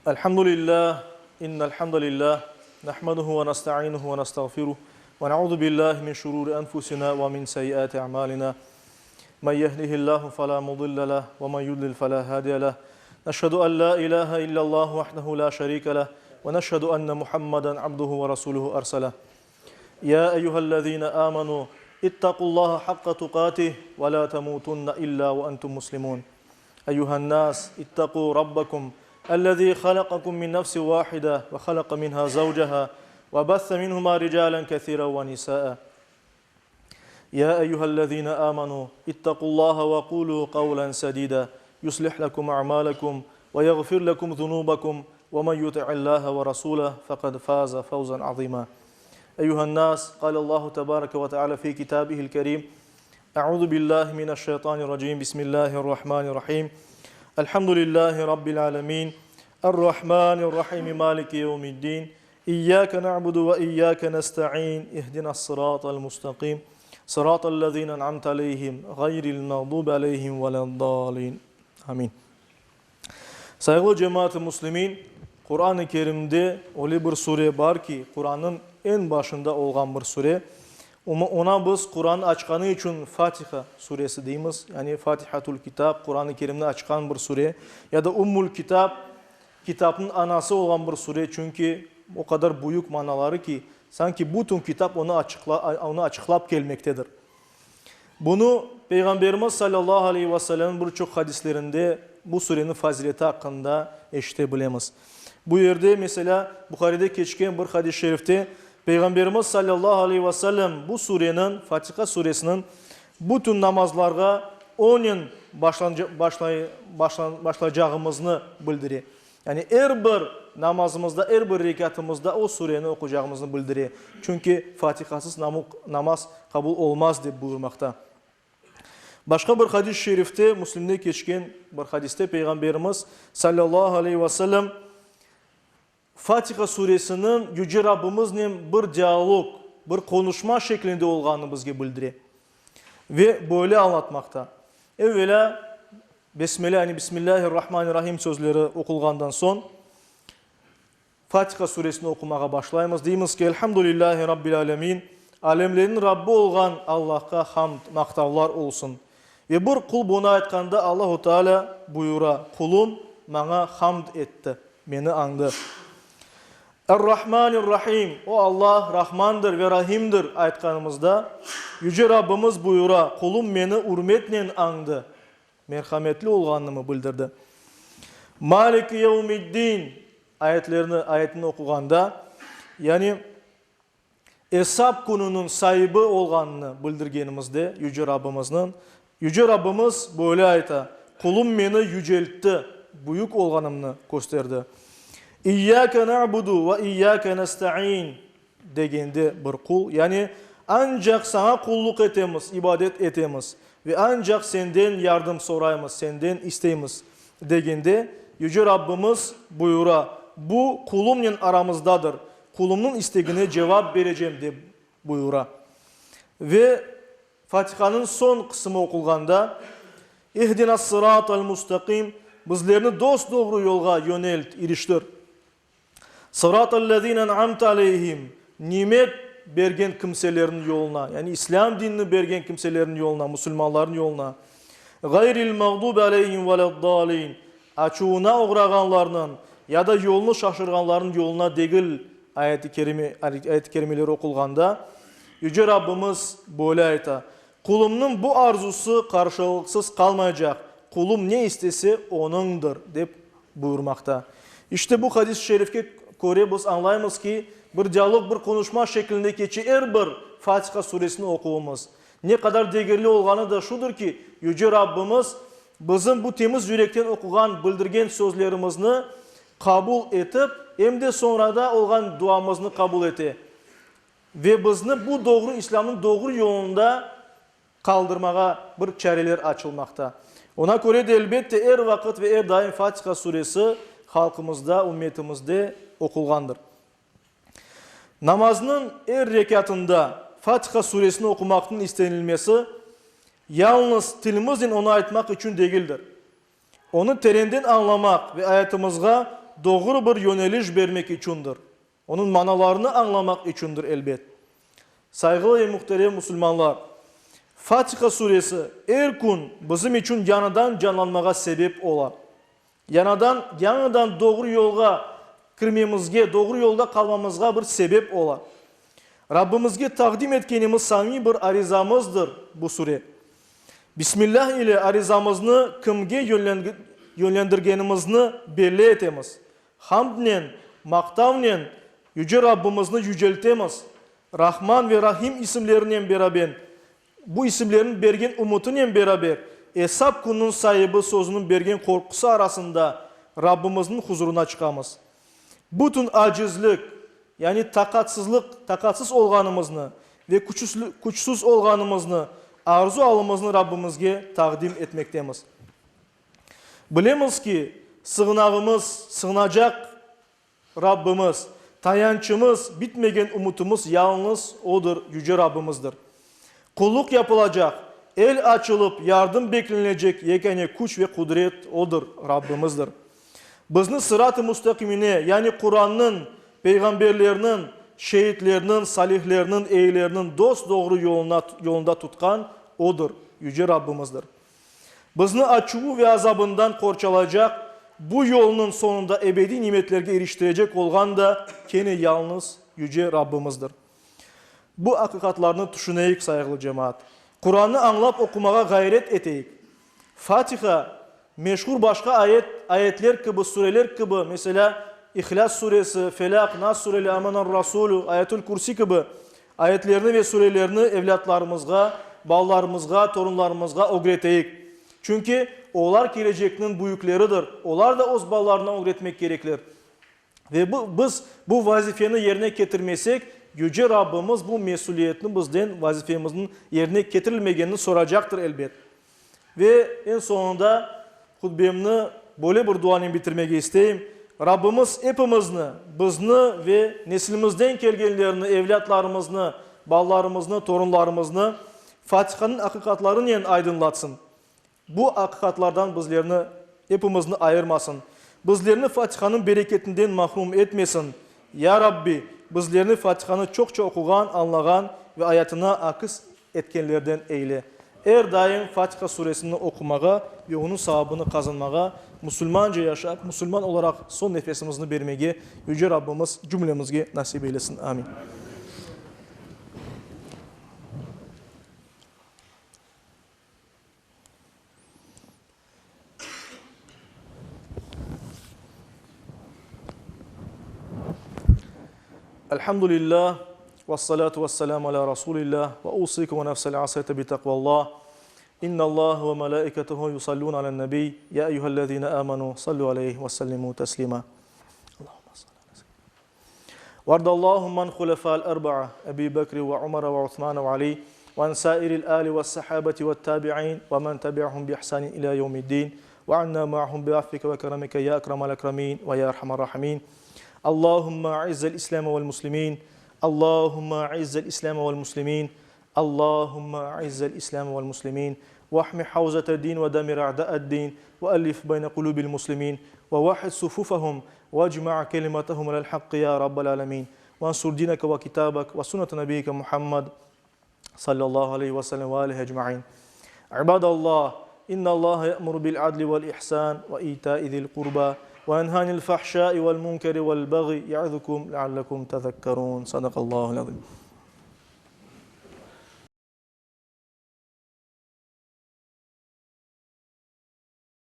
Elhamdülillah, innel hamdalillah, nahmaduhu ve nastainuhu ve nastağfiruh, ve na'uzu billahi min şururi enfusina ve min seyyiati a'malina. Men yehdihillahu fela mudille leh ve men yudlil fela hadiye leh. Neşhedü en la ilahe illallah vahdehu la şerike leh ve neşhedü enne Muhammeden abduhu ve rasuluhu erseleh. Ya eyyühellezine amenu, ittaqullaha hakka tuqatih ve la temutunne illa ve entum muslimun. Eyyühen-nas, ittaqu rabbakum, ellezî halakakum min nefsin vâhide ve halaka minhâ zevceha ve besse minhumâ ricâlen kesîren ve nisâe. Ya eyyühellezîne âmenû, ittaqullâhe ve kûlû kavlen sedîdâ, yuslih lekum a'mâlekum ve yağfir lekum zunûbekum ve men yuti'illâhe ve rasûleh fekad fâze fevzen azîmâ. Eyyühen-nas, kâlellâhu tebâreke ve teâlâ fî kitâbihil kerîm, Euzu billahi mineşşeytanirracim. Bismillahirrahmanirrahim. Elhamdülillahi rabbil alamin. Errahmanirrahim. Maliki yevmiddin. İyyake na'budu ve iyyake nesta'in. İhdinas sıratal mustaqim. Sıratal lezine en'amte aleyhim, gayril mağdubi aleyhim vele'd-dâlin. Amin. Sayğılı cemaat-ı muslimin, Quran-ı Kerimde öyle bir sure bar ki, Qurannıñ eñ başında olğan bir sure. Oña biz Qurannı açqanı içün Fatiha suresi deymiz, yani Fatihatul Kitap, Quran-ı Kerimni açqan bir sure, ya da Ummul Kitap, kitapnıñ anası olğan bir sure, çünki o qadar büyük manaları ki, sanki bütün kitap onı onı açıqlap kelmektedir. Bunı Peyğamberimiz salâllahu aleyhi ve sellemniñ bir çoq hadislerinde bu sureniñ fazileti aqqında eşite bilemiz. Bu yerde, meselâ, Buharide keçken bir hadis-i şerifte Peyğamberimiz salâllahu aleyhi ve sellem bu sureniñ, Fatiha suresiniñ, bütün namazlarğa onen başlaycağımıznı bildire. Yani er bir namazımızda, er bir rekâtımızda o sureni oqucağımıznı bildire. Çünki Fatihasız namaz qabul olmaz, dep buyurmaqta. Başqa bir hadis-i şerifte, Müslimde keçken bir hadiste Peyğamberimiz, salâllahu aleyhi ve sellem, Fatiha suresiniñ Yüce Rabbimiznen bir dialog, bir qonuşma şeklinde olğanını bizge bildire ve böyle añlatmaqta, Evvelâ, Besmele, yani Bismillâhir-Rahmanir-Rahim sözleri oqulğandan soñ, Fatiha suresini oqumağa başlaymız. Deymiz ki, Elhamdülillâhi Rabbil âlemin, Alemlerniñ Rabbi olğan Allahqa hamd, maqtavlar olsun. Ve bir qul bunı aytqanda Allahu Teala buyura, Qulum maña hamd etti, meni añdı. Er-Rahmanir-Rahim, O Allah Rahmandır ve Rahimdir aytqanımızda, Yüce Rabbimiz buyura, Qulum meni ürmetnen añdı, merhametli olğanımı bildirdi. Maliki yevmiddin ayetlerini, ayetini oquğanda, yani Esap kününiñ saibi olğanını bildirgenimizde Yüce Rabbimizniñ, Yüce Rabbimiz böyle ayta, Qulum meni yüceltti, büyük olğanımnı kösterdi. İyyâke na'budu ve iyyâke nesta'in degende bir qul, yani ancaq saña qulluq etemiz, ibadet etemiz ve ancaq senden yardım soraymız, senden isteymiz degende, Yüce Rabbimiz buyura, Bu qulumnen aramızdadır, Qulumnıñ istegine cevap berecem, dep buyura. Ve Fatihanıñ soñ qısımı oqulğanda, İhdinas-sıratal-mustaqim, bizlerni dos-doğru yolğa yönelt, iriştir. Sıratal-lezine en'amte aleyhim, nimet bergen kimselerniñ yoluna, yani İslâm dinini bergen kimselerniñ yoluna, musulmanlarnıñ yoluna. Gayril-mağdubi aleyhim veled-dâlin, Açuvına oğrağanlarnıñ ya da yolunı şaşırğanlarnıñ yoluna degil ayet-i kerime, ayet-i kerimeleri oqulğanda, Yüce Rabbimiz böyle ayta, Qulumnıñ bu arzusı qarşılıqsız qalmaycaq, qulum ne istese, onıñdır, dep buyurmaqta. İşte bu hadis-i şerifke köre biz añlaymız ki, bir dialog, bir qonuşma şeklinde keçe er bir Fatiha suresini oquvımız. Ne qadar degerli olğanı da şudır ki, Yüce Rabbimiz Bizim bu temiz yürekten oquğan, bildirgen sözlerimizni qabul etip, em de soñrada olğan duamıznı qabul ete ve bizni bu doğru İslâmnıñ doğru yolunda qaldırmağa bir çareler açılmaqta. Oña köre de, elbette, er vaqıt ve er daim Fatiha suresi halqımızda, ümmetimizde oqulğandır. Namaznıñ er rekâtında Fatiha suresini oqumaqnıñ istenilmesi, yalıñız tilimiznen onı aytmaq içün degildir. Onı terenden añlamaq ve ayatımızğa doğru bir yöneliş bermek içündir. Onıñ manalarını añlamaq içündir, elbet. Sayğılı ve muhterem musulmanlar! Fatiha suresi er kün bizim içün yañıdan canlanmağa sebep ola. Yañıdan, yañıdan doğru yolğa kirmemizge, doğru yolda qalmamızğa bir sebep ola. Rabbimizge taqdim etkenimiz samimiy bir arizamızdır bu sure. Bismillah ile arizamıznı kimge yönlendirgenimizni belli etemiz. Hamdnen, maqtavnen Yüce Rabbimizni yüceltemiz. Rahman ve Rahim isimlerinen beraben, bu isimlerniñ bergen ümütinen beraber, Esap kününiñ saibi sözüniñ bergen qorqusı arasında Rabbimizniñ huzuruna çıqamız. Bütün acizlik, yani taqatsızlıq, taqatsız olğanımıznı ve küçsüz olğanımıznı, arzu-alımıznı Rabbimizge taqdim etmektemiz. Bilemiz ki, sığınağımız, sığınacaq Rabbimiz, tayançımız, bitmegen ümütimiz yalıñız Odır, Yüce Rabbimizdir. Qulluq yapılacaq, el açılıp yardım beklenilecek yekâne küç ve qudret Odır, Rabbimizdir. Bizni sırat-ı müstaqimine, yani Qurannıñ, peyğamberlerniñ, şeitlerniñ, salihlerniñ, eyilerniñ dos-doğru yoluna, yolunda tutqan Odır, Yüce Rabbimizdir. Bizni açuvı ve azabından qorçalaycaq, bu yolnıñ soñunda ebediy nimetlerge iriştirecek olğan da kene yalıñız Yüce Rabbimizdir. Bu aqiqatlarnı tüşüneyik, sayğılı cemaat. Qurannı añlap oqumağa ğayret eteyik. Fatiha, meşhur başqa ayet, ayetler kibi, sureler kibi, meselâ, İhlâs suresi, Felâq, Nas sureli, Âmenâr-Rasûlü, Ayetül-Kürsi kibi Ayetlerni ve surelerni evlâtlarımızğa, balalarımızğa, torunlarımızğa ögreteyik. Çünki olar kelecekniñ büyükleridir, olar da öz balalarına ögretmek kerekler. Ve bu, biz bu vazifeni yerine ketirmesek, Yüce Rabbimiz bu mesüliyetni bizden, vazifemizniñ yerine ketirilmegenini soracaqtır, elbet. Ve eñ soñunda hutbemni böyle bir duanen bitirmege isteyim, Rabbimiz epimizni, bizni ve neslimizden kelgenlerni, evlâtlarımıznı, balalarımıznı, torunlarımıznı Fatihanıñ aqiqatlarınen aydınlatsın. Bu aqiqatlardan bizlerni, epimizni ayırmasın. Bizlerni Fatihanıñ bereketinden mahrum etmesin. Ya Rabbi, bizlerni Fatihanı çoqça oquğan, añlağan ve ayatına akis etkenlerden eyle. Er daim Fatiha suresini oqumağa ve onıñ savabını qazanmağa, musulmanca yaşap, musulman olaraq soñ nefesimizni bermege Yüce Rabbimiz cümlemizge nasip eylesin. Amin. Elhamdülillah, vessalatu vesselamu ala Rasulillah, ve usikum ve nefsel asiyete bi takvallah. İnnallah ve melaiketuhu yusallun alen nebi, ya eyyühellezine amenu, sallu aleyhi ve sellimu teslima. Vardallahum an hulefâ'l erba'a, Ebi Bekri ve Umara ve Uthmana ve Ali, ve an sâiril âli ve's-sahâbeti ve't-tâbi'în ve men tebi'ahum bi-ihsânin ilâ yevmi'd-dîn, ve annâ ma'ahum bi'afvike ve keremike ya ekremel ekremîn ve ya erhamer râhimîn. Allahümme a'izzel İslâme ve'l-muslimîn, Allahümme a'izzel İslâme ve'l-muslimîn, Allahümme a'izzel İslâme ve'l-muslimîn, ve'hmi havzete-din ve demir a'dâ'ed-din, ve'ellif beyne kulûbil-muslimîn, ve vahhid sufûfehum, vecma' kelimetehum alel-haqqi ya Rabbel âlemîn, vensur dineke ve kitâbek ve sünnete nebiyyike Muhammed sallallahu aleyhi ve sellem ve âlihi ecmaîn. İbâdallah, İnnallâhe ye'muru bil-adli vel-ihsân ve îtâi zil-qurbâ ve yenhâ anil-fahşâi vel-munkeri vel-bagyi ye'izukum leallekum tezekkerûn. Sadakallâhul azîm.